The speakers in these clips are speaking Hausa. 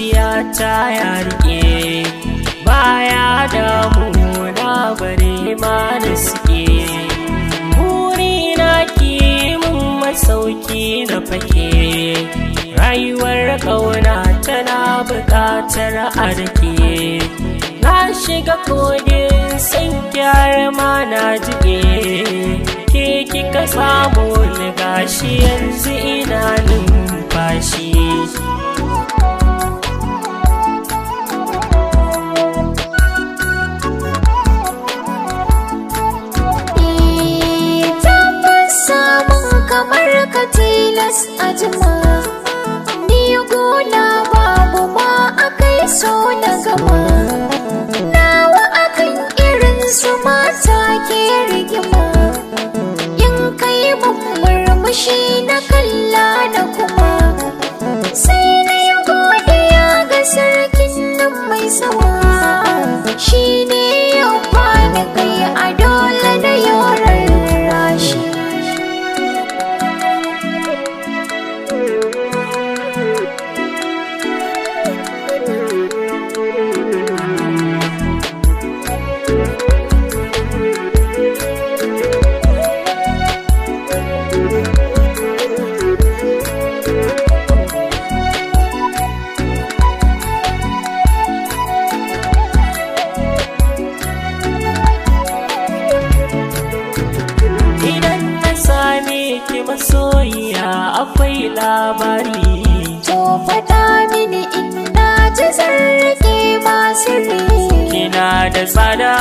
Zuciyata ya rike, baya damuna bare ma da suke. Burina ki mun masauki na fake, rayuwar ƙauna tana buƙatar arke. Na shiga kogin san kyar ma na jike, ke kika samu ni gashi yanzu ina numfashi. Tabbas samun kamar ka tilas a jima. Ni gona babu ma akai so na gama. Nawa akan irin su mata ke rigima. In kai mun murmushi na kalla na kuma. Sai na yi godiya ga sarkin nan mai sama. Shi ne ya bani kai a dole na yorar rashi. Idan na same ki masoyiya akwai labari. To faɗa mini in na ji zarge masu ri. Kina da tsada,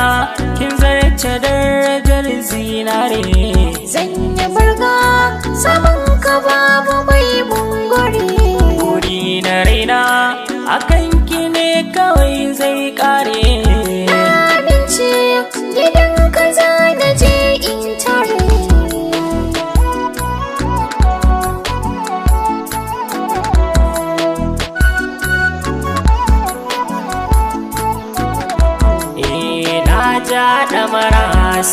kin zarce darajar zinare. Zan yi murga saman ka babu mai munguri. Buri na raina akan ki ne kawai zai kare. Amince gidan ka za na je in tare. Eh, na ja ɗamara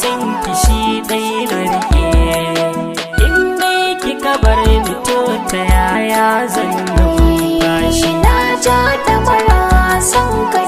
sun kishi ɗai na rike. In dai kika bar ni to ta yaya zan numfashi? Na ja ɗamara son ka.